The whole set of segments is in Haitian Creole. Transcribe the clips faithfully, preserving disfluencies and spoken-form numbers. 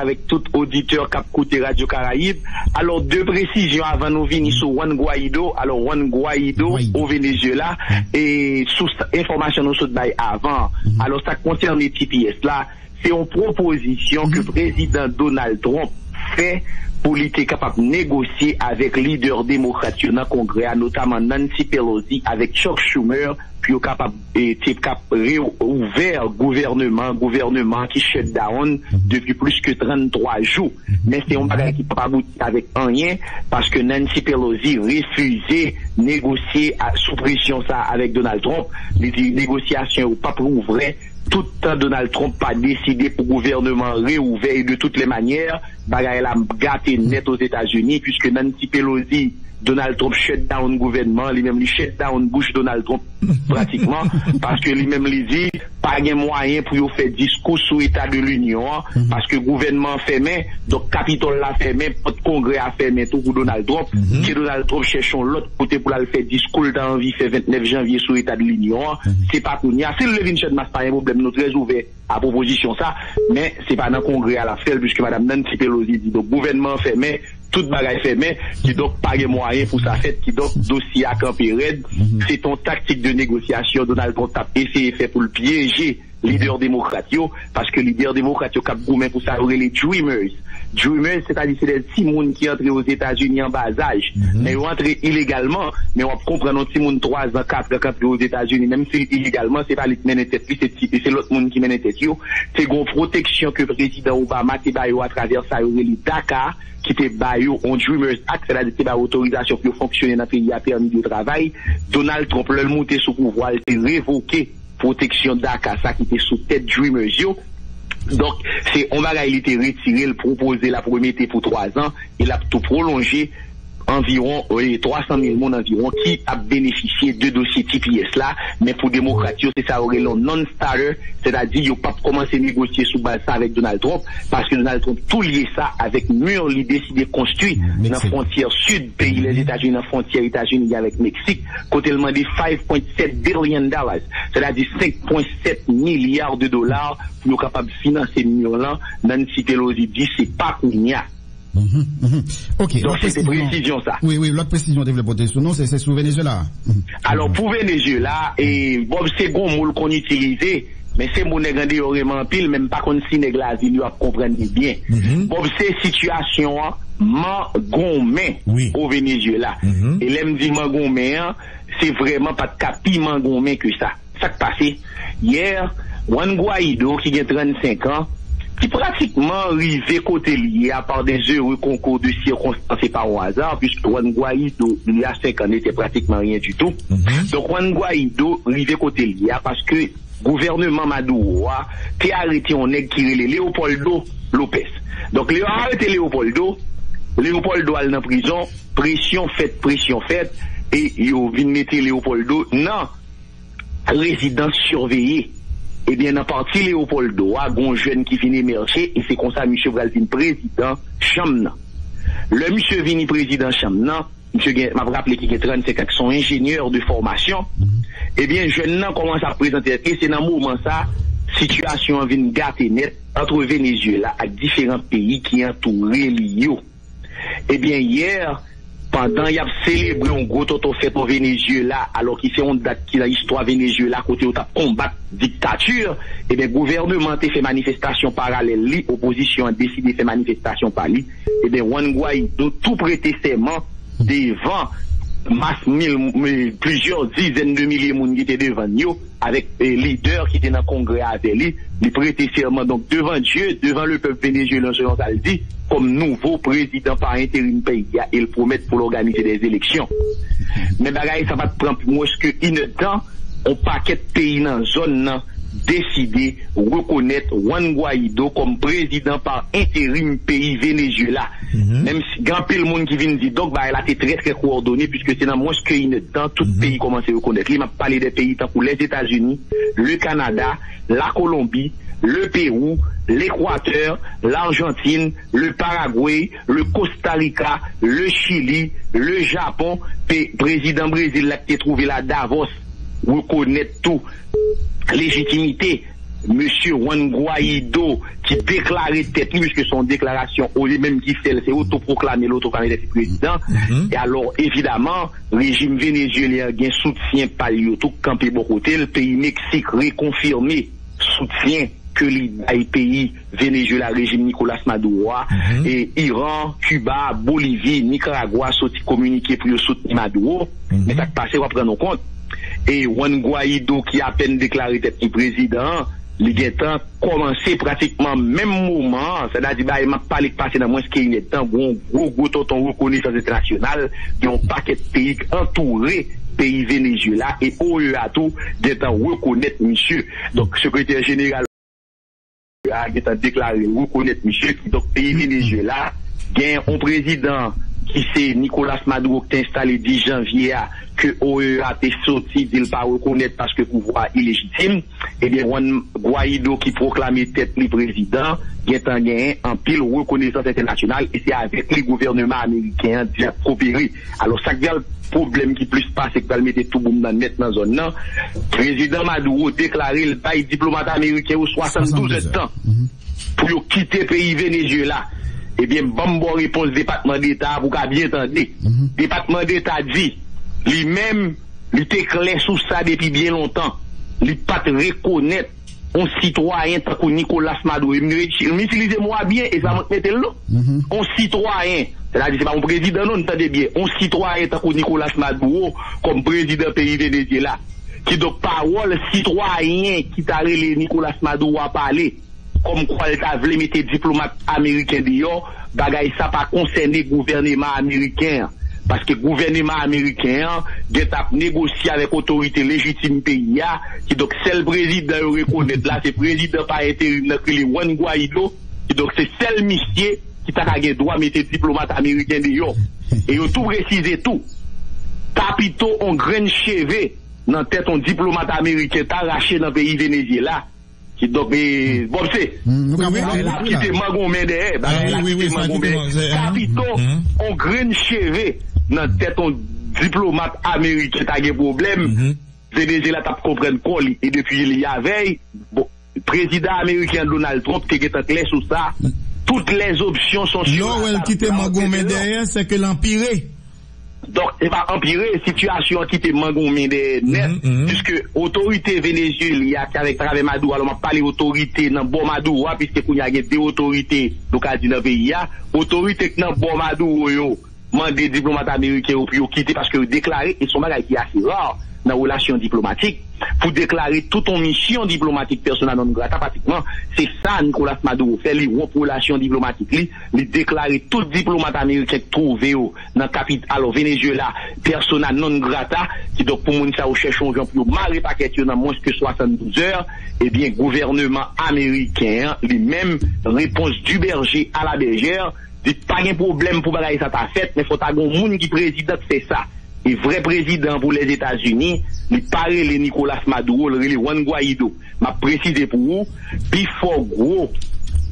avèk tout oditè k ap koute Radyo Karayib. Alò, de presizyon avan nou vini sou Juan Guaido. Alò, Juan Guaido o Venezuela, e sous enfòmasyon nou sot bay avan. Alò, sa k konsène T P S la, se yon pwopozisyon ke prezidan Donald Trump fè pou li te kapab negosye avèk lidè demokrat yo nan Kongrè a, notaman Nancy Pelosi avèk Chuck Schumer, pou yo kapab, e, te kap reouvè gouvènman, gouvènman ki shut down depi plis ke tranntwa jou. Men se yon bagay ki p ap abouti avèk anyen, paske Nancy Pelosi refize negosye a, sou presyon sa avèk Donald Trump. Li di negosyasyon yo p ap rouvè toutan Donald Trump pa deside pou gouvènman an reouvè. E de toutes les manières, bagay la gate nèt Ozetazini, puiske Nancy Pelosi, Donald Trump shut down gouvènman, li menm li shut down bouch Donald Trump pratikman, paske li menm li di pa gen mwayen pou yo fè diskou sou Eta de Linyon an, paske gouvènman an fèmen, donk Kapitòl la fèmen, pòt Kongrè a fèmen tou pou Donald Trump, ke Donald Trump chèche yon lòt kote pou l al fè diskou l ta anvi fè vennèf janvye sou Eta de Linyon an, se pa kounye a. Si l vle vin Channmas, pa gen pwoblèm, nou trè ouvè a pwopozisyon sa, men se pa nan Kongrè a l ap fè l, puiske madanm Nancy Pelosi di, donk, gouvènman an fèmen, tout bagay fèmen, kidonk pa gen mwayen pou sa fèt, kidonk dosye a kanpe rèd. Se t on taktik de negosyasyon Donald Trump t ap eseye fè pou l pyeje lidè demokrat yo, paske lidè demokrat yo k ap goumen pou sa yo rele Dreamers. Dreamers, sètadi se de timoun ki antre Ozetazini an bazaj, men yo antre ilegalman, men w ap konprann yon timoun twa zan, kat zan k antre Ozetazini, menm si l ilegalman, se pa li k mennen tèt li, se ti, se lòt moun ki mennen tèt yo. Te gen yon pwoteksyon ke prezidan Obama te ba yo atravè sa yo rele DACA, ki te ba yo yon Dreamers Act, sètadi te ba yo otorizasyon pou yo fonksyone nan peyi a, pèmi de travay. Donald Trump, lè l moute sou pouvwa, l te revoke pwoteksyon DACA sa ki te sou tèt Dreamers yo. Donk, se yon bagay li te retire, l pwopoze l ap remete pou twa zan, e l ap tou pwolonje anviwon, e, twa san mil moun anviwon ki ap benefisye de dosye T P S la, men pou demokrat yo, se sa yo rele yon non-starter, sètadi yo p ap kòmanse negosye sou baz sa avèk Donald Trump, paske Donald Trump tou lye sa avèk mi li deside konstwi nan fwontyè sid peyi Lèzetazini, nan fwontyè Etazini avèk Meksik, kote l mande five point seven billion dollars, sètadi senk pwen sèt milya de dola pou yo kapab finanse mi lan. Nancy Pelosi di se pa kounye a. Ok, donk se te presizyon sa. Wi, wi, lòt presizyon te vle pote sou nou, se sou Venezuela. Alò, pou Venezuela, e, Bob se gon mo l konn itilize, men se mo nèg andeyò renmen anpil, men m pa konn si nèg lavil yo ap konprann li byen. Bob se sitiyasyon an mangonmen o Venezuela. E lè m di mangonmen an, se vrèman pa t ka pi mangonmen ke sa. Sa k pase? Yè, Juan Guaido, ki gen trannsenk an, ki pratikman rive kote l ye a par des heureux concours de circonstances et par hasard, puisque Juan Guaido, il y a cinq ans, n'était pratiquement rien du tout. Donk, Juan Guaido rive kote l ye a paske gouvènman Maduro a te arete yon nèg ki rele Leopoldo Lopez. Donk, lè yo arete Leopoldo, Leopoldo al nan prizon, presyon fèt, presyon fèt, e yo vin mete Leopoldo nan rezidans siveye. Ebyen, nan pati Leopoldo a, gon jèn ki vin emèje, e se konsa misye pral vin prezidan chanm nan. Lè misye vini prezidan chanm nan, misye gen, m ap raple ki gen trannsenk an, ki se yon enjenyè de fòmasyon, ebyen, jèn nan kòmanse ap prezante tèt li, se nan moman sa, sitiyasyon an vin gate nèt ant Venezuela ak diferan peyi ki antoure li yo. Ebyen, yè, pandan y ap selebre yon gwo tonton fèt o Venezuela, alò ki se yon dat ki nan istwa Venezuela kote yo t ap konbat diktati, ebyen, gouvènman an te fè manifestasyon paralèl li, opozisyon an deside fè manifestasyon pa li. Ebyen, Juan Guaido tou prete sèman devan mas mil, mil, plizyè dizèn de milye moun ki te devan l yo, avèk, e, lidè ki te nan Kongrè avè li, li prete sèman, donk, devan Dye, devan lepèp venezuelyen, selon sa l di, kòm nouvo prezidan pa enterim peyi a, e l pwomèt pou l òganize dè eleksyon. Men bagay sa pa t pran mwens ke inèdtan, yon pakèt peyi nan zòn nan deside rekonèt Juan Guaido kòm prezidan pa enterim peyi Venezuela. Menm si gen anpil moun ki vin di, donk, bagay la te trè, trè kowòdone, piske se nan mwens ke inèdtan, tout peyi kòmanse rekonèt li. M ap pale de peyi tankou Lèzetazini, le Kanada, la Kolonbi, le Pewou, Lekwatè, Lajantin, le Paragwe, le Kosta Rika, le Chili, le Japon, pe-, prezidan Brezil la ki te twouve l a Davos, rekonèt tou lejitimite mesye Juan Guaido ki deklare tèt li, mesye se yon deklarasyon, li menm ki fè l, se otopwoklame l, otopwoklame tèt li prezidan. E alò, evidaman, rejim venezyelyen an gen soutyen pa l yo tou k kanpe bò kote l. Peyi Meksik rekonfime soutyen ke li bay peyi Venezuela, rejim Nicolas Maduro a, e Iran, Kiba, Bolivi, Nikaragwa soti kominike pou yo soutni Maduro. Men sa k pase, w ap rann ou kont. E Juan Guaido, ki apèn deklare tèt li prezidan an, li gentan kòmanse pratikman menm moman an, sètadi bagay m ap pale k pase nan mwens ke inèdtan, gen yon gwo, gwo tonton rekonesans entènasyonal, gen yon pakèt peyi k antoure peyi Venezuela, e O E A tou gentan rekonèt misye. Donk, sekretè jeneral a gentan deklare l rekonèt misye. Kidonk, peyi Venezuela gen yon prezidan ki se Nicolas Maduro, ki te enstale dis janvye a, ke O E A te soti di l pa rekonèt paske pouvwa a ilejitim. Ebyen, Juan Guaido, ki pwoklame tèt li prezidan, gentan genyen anpil rekonesans entènasyonal, e se avèk li gouvèneman ameriken an di l ap kopere. Alò, sa k gen pwoblèm ki plis pase, k pral mete tou boum nan nèt nan zòn nan, prezidan Maduro deklare l bay diplomat ameriken yo swasanndouz èdtan pou yo kite peyi Venezuela. Ebyen, ban m ba w repons Depatman Deta a pou w ka byen tande. Depatman Deta di, li menm, li te klè sou sa depi byen lontan. Li pa t rekonèt yon sitwayen tankou Nicolas Maduro. E m, m itilize mo a byen, e se pa mwen k mete l non. Yon sitwayen, sètadi se pa yon prezidan non, n tande byen. Yon sitwayen tankou Nicolas Maduro kòm prezidan peyi Venezyela. Kidonk, pawòl sitwayen ki ta rele Nicolas Maduro a pale, kòmkwa l ta vle mete diplomat ameriken deyò, bagay sa pa konsène gouvèneman ameriken an. Paske gouvèneman ameriken an gentan ap negosye avèk otorite lejitim peyi a, kidonk sèl prezidan yo rekonèt la, se prezidan pa enterim nan ki rele Juan Guaido, kidonk se sèl misye ki ta ka gen dwa mete diplomat ameriken deyò. E yo tou presize tou, papito on grenn cheve nan tèt on diplomat ameriken ta rache nan peyi Venezyela. Kidonk, e, Bob, se, nou ka pran lòt la, kite mangonmen dèyè. Bagay la kite mangonmen. Papito, on grenn cheve nan tèt on diplomat ameriken ta gen pwoblèm. Venezyela t ap konprann kò li. E depi li avèy, bon, prezidan ameriken Donald Trump te gentan klè sou sa. Toutes les options sont sur la table. Lè w wè l kite mangonmen dèyè, se ke l anpire. Donk, se pa anpire, sitiyasyon an kite mangonmen dèyè nèt, piske otorite Venezyela ki avèk travè Maduro, alò m ap pale otorite nan bò Maduro a, piske kounye a gen de otorite, nou ka di, nan peyi a, otorite k nan bò Maduro yo mande diplomat ameriken yo pou yo kite, paske yo deklare, e se yon bagay ki ase ra nan relasyon diplomatik, pou deklare tout yon misyon diplomatik persona non grata, pratikman, se sa Nicolas Maduro fè, li wonp relasyon diplomatik li, li deklare tout diplomat ameriken k twouve yo nan kapit-, alò, Venezyela, persona non grata, kidonk pou moun sa yo chèche yon jan pou yo mare pakèt yo nan mwens ke swasanndouz è, ebyen, gouvèneman ameriken an, li menm, réponse du berger à la bergère, li pa gen pwoblèm pou bagay sa ta fèt, men fò ta gen yon moun ki prezidan k fè sa. E vrè prezidan pou Lèzetazini, li pa rele Nicolas Maduro, li rele Juan Guaido. M ap presize pou ou, pifò gwo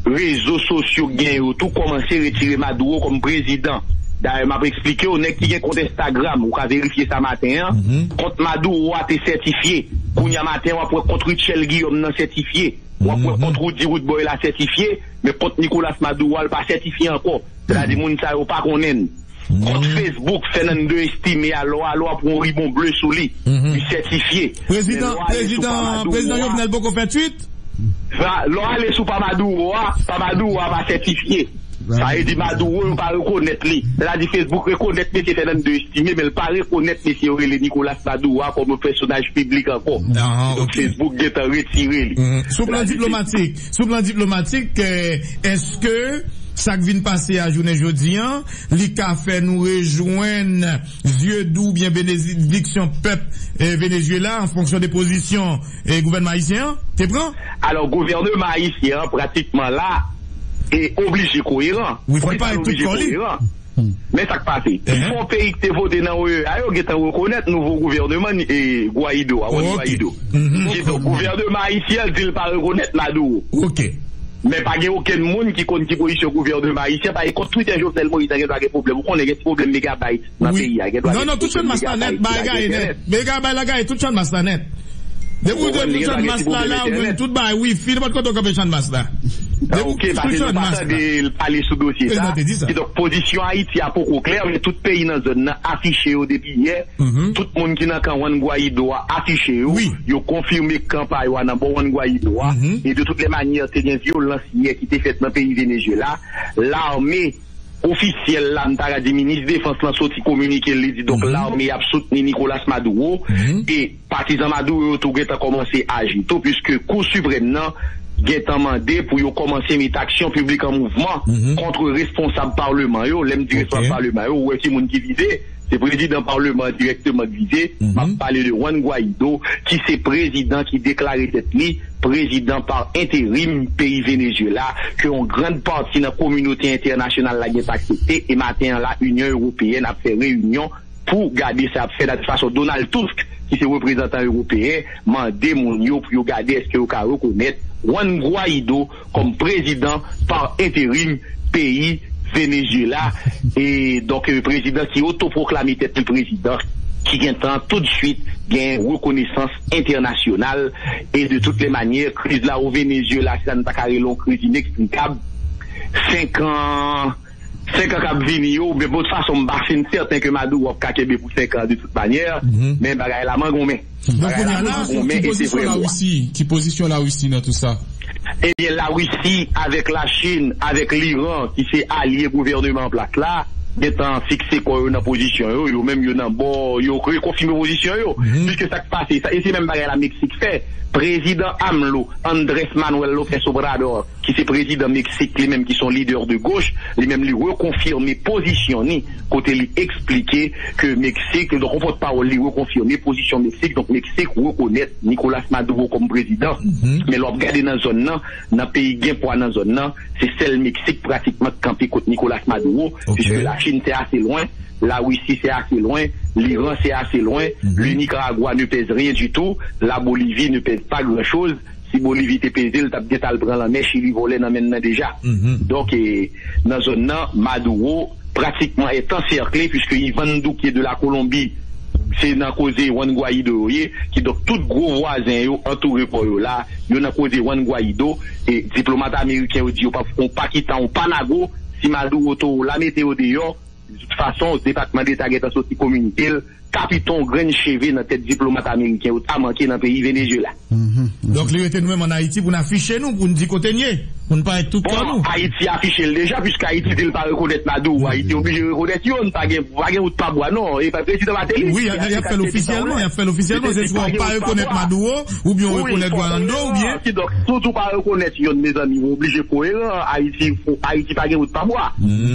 rezo sosyo k gen yo tou kòmanse retire Maduro kòm prezidan. Dayè, m ap eksplike w, nèg ki gen kont Instagram, ou ka verifye sa maten an, kont Maduro a te sètifye. Kounye a maten, w ap wè kont Rutshelle Guillaume nan sètifye. W ap wè kont Ruddy Rudeboy la sètifye, men kont Nicolas Maduro a, l pa sètifye ankò. Sètadi, moun sa yo pa konnen n. Kont Facebook Fernando Estime a, lè w ale, w ap wè yon ribon ble sou li. Li sètifye. Prezidan, prezidan, prezidan Jovenel poko fè tweet? Sa, lè w ale sou pa Maduro a, pa Maduro a pa sètifye. Sa vle di Maduro, yo pa rekonèt li. Sètadi Facebook rekonèt mesye Fernando Estime, men l pa rekonèt mesye yo rele Nicolas Maduro a kòm yon pèsonaj piblik ankò. Donk, Facebook gentan retire li. Sou plan diplomatik, sou plan diplomatik, eh, èske sa k vin pase a jounen jodi an, li ka fè nou rejwenn zye dou oubyen benediksyon pèp, eh, Venezuela an fonksyon de pozisyon, eh, gouvènman ayisyen an te pran? Alò, gouvènman ayisyen an pratikman la, e oblije koyeran. Wi, fò l parèt tout kò li. Men sa k pase. Pifò peyi ki te vote nan O E A yo gentan rekonèt nouvo gouvèneman, e, Guaido a, Juan Guaido. Kidonk, gouvèneman ayisyen an di l pa rekonèt Maduro. Men pa gen okenn moun ki konn ki pozisyon gouvèneman ayisyen, pa kont Twitter Jovenel Moïse la gen dwa gen pwoblèm. Ou konnen gen ti pwoblèm megabayt nan peyi a, gen dwa gen pwoblèm megabayt, la gen entènèt. Bagay la gaye, tout chan mas la nèt. Depi w te sou Channmas la, la, ou jwenn tout bagay, wifi, nenpòt kote w kanpe Channmas la. Depi w sou Channmas la. Kidonk, pozisyon Ayiti a poko klè, men tout peyi nan zòn nan afiche yo depi yè. Tout moun ki nan kan Juan Guaido a afiche yo. Yo konfime kan pa yo a nan bò Juan Guaido a. E de tout lè manyè, te gen vyolans yè ki te fèt nan peyi Venezyela. Lame ofisyèl la, m ta ka di minis defans lan soti kominike l, li di, donk, lame ap soutni Nicolas Maduro, e patizan Maduro yo tou gentan kòmanse aji tou, piske Kou Siprèm nan gentan mande pou yo kòmanse met aksyon piblik an mouvman kont responsab palman yo. Lè m di responsab palman yo, ou wè ki moun ki vize, se prezidan palman an dirèkteman k vize. M ap pale de Juan Guaido, ki se prezidan ki deklare tèt li prezidan pa enterim peyi Venezyela, ke yon grann pati nan kominote entènasyonal la gentan aksepte, e maten an la, Inyon Ewopeyèn ap fè reyinyon pou gade sa ap fè. De tout fason, Donald Tusk, ki se reprezantan ewopeyen, mande moun yo pou yo gade èske yo ka rekonèt Juan Guaido kòm prezidan pa enterim peyi Venezyela. E donk, e, prezidan ki otopwoklame tèt li prezidan, ki gentan toutswit gen rekonesans entènasyonal. E de tout lè manyè, kriz la o Venezyela, si sa nou ta ka rele yon kriz ineksplikab, senk an, senk an k ap vini yo, men bon, tout fason, m pa fin sèten ke Maduro ap ka kenbe pou senk an de tout manyè, men bagay la mangonmen. Donk, kounye a la, ki pozisyon Larisi, ki pozisyon Larisi nan tout sa? Ebyen, Larisi avèk Lachin, avèk Liran, ki se alye gouvènman an plas la, gentan fikse kò yo nan pozisyon yo, yo menm yo nan bò, yo rekonfime pozisyon yo. Piske sa k pase, sa, e se menm bagay la Meksik fè. Prezidan AMLO, Andrés Manuel López Obrador, ki se prezidan Meksik, li menm ki se yon lidè de goch, li menm li rekonfime pozisyon ni, kote li eksplike ke Meksik, donk, yon pòtpawòl li rekonfime pozisyon Meksik, donk, Meksik rekonèt Nicolas Maduro kòm prezidan. Men lè w ap gade nan zòn nan, nan peyi gen pwa nan zòn nan, se sèl Meksik pratikman k kanpe kont Nicolas Maduro, piske Lachin se ase lwen, Larisi se ase lwen, Liran se ase lwen, le Nicaragua ne pèse rien du tout, la Bolivie ne pèse pas grand-chose. Si Bolivi te peze, l t ap gentan al pran lanmè, Chili vòlè nan men l nan deja. Donk, e, nan zòn nan, Maduro pratikman est encerclé, puisque Iván Duque de la Colombie, se nan koze Juan Guaido yo ye, kidonk tout gwo vwazen yo antoure kò yo la, yo nan koze Juan Guaido, e diplomat ameriken yo di yo p ap fè yon pa kita, yon pa nago, si Maduro Toro la mete yo deyò, de tout fason, Depatman Deta gentan soti kominike l, kapiton grenn cheve nan tèt diplomat ameriken yo ta manke nan peyi Venezyela. Donk, li rete nou menm ann Ayiti pou n afiche nou, pou n di kote n ye, pou n parèt tout kò nou. Bon, Ayiti afiche l deja, piske Ayiti di l pa rekonèt Maduro, Ayiti oblije rekonèt youn, pa gen, pa gen wout pa bwa, non, e pa prezidan Martelly. Wi, y ap fè l ofisyèlman, y ap fè l ofisyèlman, se swa w pa rekonèt Maduro, oubyen w rekonèt Guaido, oubyen. Kidonk, si w tou pa rekonèt youn, mezanmi, w oblije koeran, Ayiti, Ayiti pa gen wout pa bwa.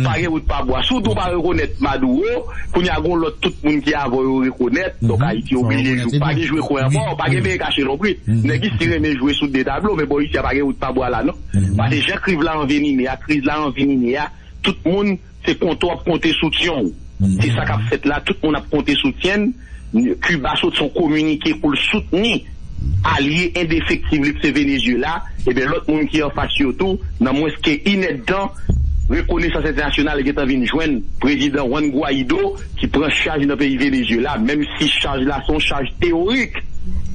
Pa gen wout pa bwa. Si w tou pa rekonèt Maduro, kounye a gon lòt tout moun ki avè w yo rekonèt. Donk Ayiti oblije jwe. Pa gen jwe kwen ankò, pa gen veye kache lonbrit. Nèg isi renmen jwe sou de tablo, men bò isi a pa gen wout pa bwa la non. Paske jan kriz la anvenime a, kriz la anvenime a, tout moun se konte w ap konte soutyen w. Se sa k ap fèt la, tout moun ap konte soutyen l. Kiba sot yon kominike pou l soutni alye endefektible ki se Venezyela, ebyen lòt moun ki anfas yo tou, nan mwens ke inèdtan, rekonesans entènasyonal gentan vin jwenn prezidan Juan Guaido ki pran chaj nan peyi Venezyela, menm si chaj la se yon chaj teyorik.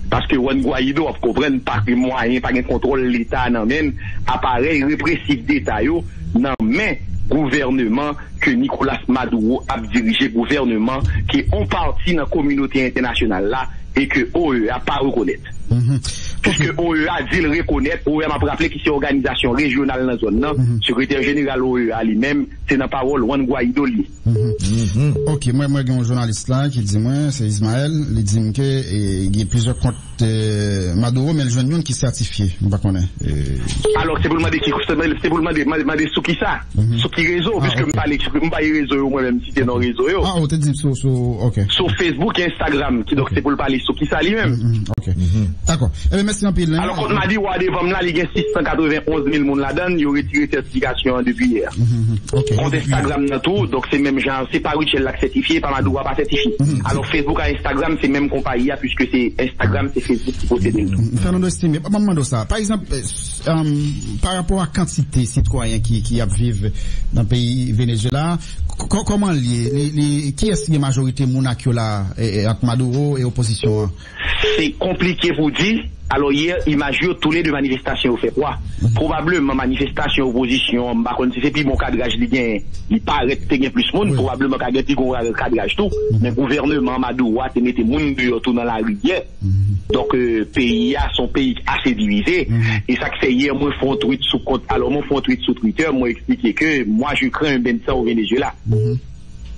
Paske Juan Guaido, w ap konprann, pa gen mwayen, pa gen kontwòl Leta nan men l, aparèy represif Deta yo nan men gouvèneman ke Nicolas Maduro ap dirije, gouvèneman ke yon pati nan kominote entènasyonal la e ke O E A pa rekonèt. Piske O E A di l rekonèt, O E A, m ap raple, ki se òganizasyon rejyonal nan zòn nan, sekretè jeneral O E A li menm, se nan pawòl Juan Guaido l ye. Ok, mwen, mwen gen yon jounalis la ki di mwen, se Ismaël, li di m ke, e, gen plizyè kont, e, Maduro, men l jwenn youn ki sètifye. M pa konnen. E, alò, se pou l mande ki, se pou l mande, mande, mande sou ki sa? Sou ki rezo? Piske m pale, m pa gen rezo yo, mwen menm, site non rezo yo. Ah, ou te di sou, sou, ok. Sou Facebook e Instagram, kidonk se pou l pale sou ki sa li menm. Ok. Dakò. Ebyen, mèsi anpil, hein. Alò, kont Maduro a devan m la, li gen sis san katrevenn onz mil moun ladan l, yo retire sètifikasyon an depi yè. Kont Instagram nan tou, donk se menm jan, se pa Rutshelle la k sètifye, pa Maduro a pa sètifye. Alò, Facebook a Instagram, se menm konpayi a, piske se Instagram, se Facebook ki posede l tou. Fernando Estimé, ban m mande w sa. Pa egzanp, e, s-, um, pa rapò a kantite sitwayen ki, ki ap viv nan peyi Venezyela, k-, k-, kòman l ye? Li, li, kiyès ki gen majorite moun ak yo la, e, e, ant Maduro e opozisyon an? se konplike pou di. Alò, yè, imaj yo, toulede manifestasyon yo fè kwa. Pwobableman, manifestasyon opozisyon an, m pa konn si se pi bon kadraj li genyen, li parèt te gen plis moun, pwobableman ka gen pi gwo kadraj tou, men gouvènman Maduro a te mete moun deyò tou nan lari yè. Donk, euh, peyi a, se yon peyi ki ase divize. E sa k fè yè, mwen fè yon tweet sou kont, alò, mwen fè yon tweet sou Twitter, mwen eksplike ke moi, je crains un Bensa au Venezuela.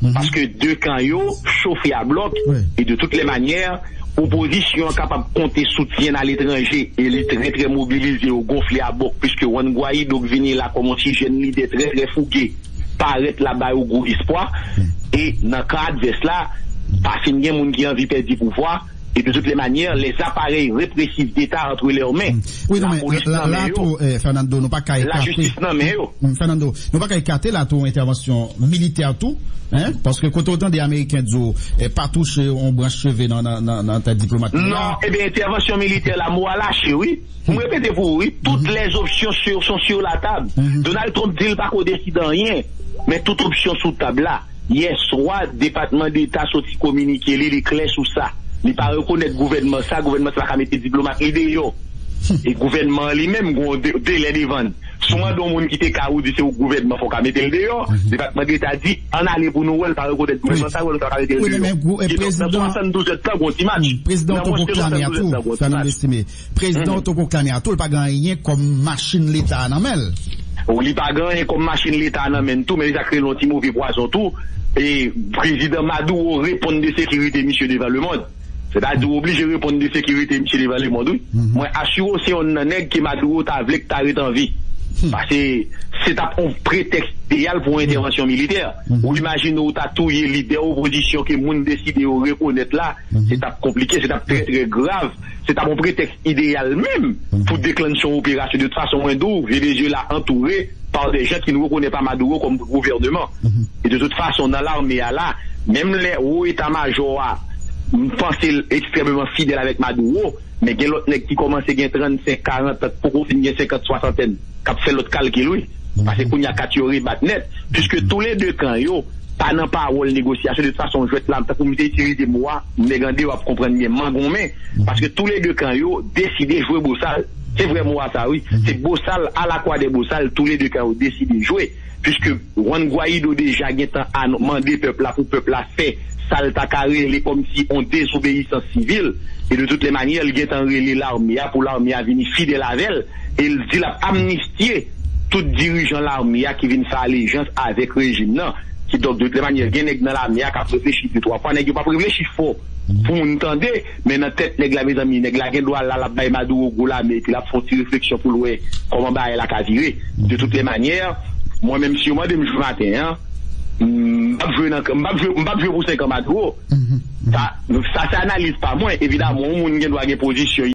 Paske de kan yo chofe a blòk, e de toutes les manières, opozisyon an kapab konte soutyen aletranje, e li trè, trè mobilize, yo gonfle a bòk, piske Juan Guaido k vini la kòm yon ti jèn lidè trè, trè fouge, parèt la ba yo gwo espwa, e nan kan advès la, pa fin gen moun ki anvi pèdi pouvwa, e de toutes les manières, les appareils répressifs d'État entre leurs mains. Wi, non, men lapolis la, nan la men yo, tou, eh, Fernando, nou pa ka ekate. Lajistis nan men yo. Mm, Fernando, nou pa ka ekate la tou entèvansyon militè tou, hein? Paske kote w tande Ameriken di w, eh, pa touche yon branch cheve nan, nan, nan, nan tèt diplomat li la. Non, ebyen, entèvansyon militè la, mo a lache, wi. M repete pou ou, wi, toutes les options sur, sont sur la table. Donald Trump di l pa ko deside anyen, men tout opsyon sou tab la. Yè swa, Depatman Deta soti kominike li, li klè sou sa. Li pa rekonèt gouvènman sa, gouvènman sa pa ka mete diplomat li deyò. E gouvènman an li menm, gon de, delè devan l. Si w mande yon moun ki te ka ou di se yon gouvènman, fò w ka mete l deyò. Depatman Deta di, ann ale pou nou wè, l pa rekonèt gouvènman sa, wè, l pa ka mete l deyò. Wi, men, men, gou-, e, kidonk, nan prezidan, swasann douz èdtan, gon ti match. Prezidan yo te ko klane a tou, Fernando Estimé. Prezidan yo te ko klane a tou, li pa gen anyen kòm machin leta a nan men l. Li pa gen anyen kòm machin leta a nan men l tou, men li sa kreye yon ti move pwazon tou. E prezidan Maduro reponn de sekirite misye devan lemond. Sètadi, ou oblije reponn de sekirite misye devan lemond, wi. Mwen asire w se yonn nan nèg ke Maduro ta vle k ta ret an vi. Paske se t ap yon pretèks ideyal pou yon entèvansyon militè. Ou imajine w ta touye lidè opozisyon ke moun deside yo rekonèt la, se t ap konplike, se t ap trè, trè grav. Se t ap yon pretèks ideyal menm pou deklanche yon operasyon. De tout fason, mwen di w, Venezuela antoure pa de jan ki n rekonèt pa Maduro kòm gouvènman. E de tout fason, nan lame a la, menm lè wo eta majò a, m panse l ekstrèmeman fidèl avèk Maduro, men gen lòt nèg ki kòmanse gen trannsenk, karant an, k poko fin gen senkant, swasantèn, k ap fè lòt kalkil, wi. Paske kounye a kat yo rebat nèt, piske toulede kan yo pa nan pawòl negosyasyon. De tout fason, jwèt la, tankou m te itilize mo a, nèg andeyò ap konprann byen, man gonmen. Paske toulede kan yo deside jwe bosal. Se vrè mo a sa, wi. Se bosal, a la kwa de bosal, toulede kan yo deside jwe. Piske Juan Guaido deja gentan an-, mande pèp la pou pèp la fè sa l ta ka rele kòmsi yon dezobeyisans sivil. E de toutes les manières, li gentan rele lame a pou lame a vini fidèl avè l. E l di l ap amnistye tout dirijan lame a ki vin fè alejans avèk rejim nan. Kidonk, de toutes les manières, gen nèg nan lame a k ap reflechi de twa fwa. Nèg yo p ap reflechi fò pou moun tande, men nan tèt nèg la, mezanmi, nèg la gen dwa la, l ap bay Maduro gwo lame, epi l ap fè yon ti refleksyon pou l wè kòman bagay la ka vire. De toutes les manières, mwen menm, si yo mande m jwe maten an, m p ap jwe nan, m p ap jwe, m p ap jwe pou senk an Maduro. Sa, sa se analiz pa mwen. Evidaman, yon moun gen dwa gen pozisyon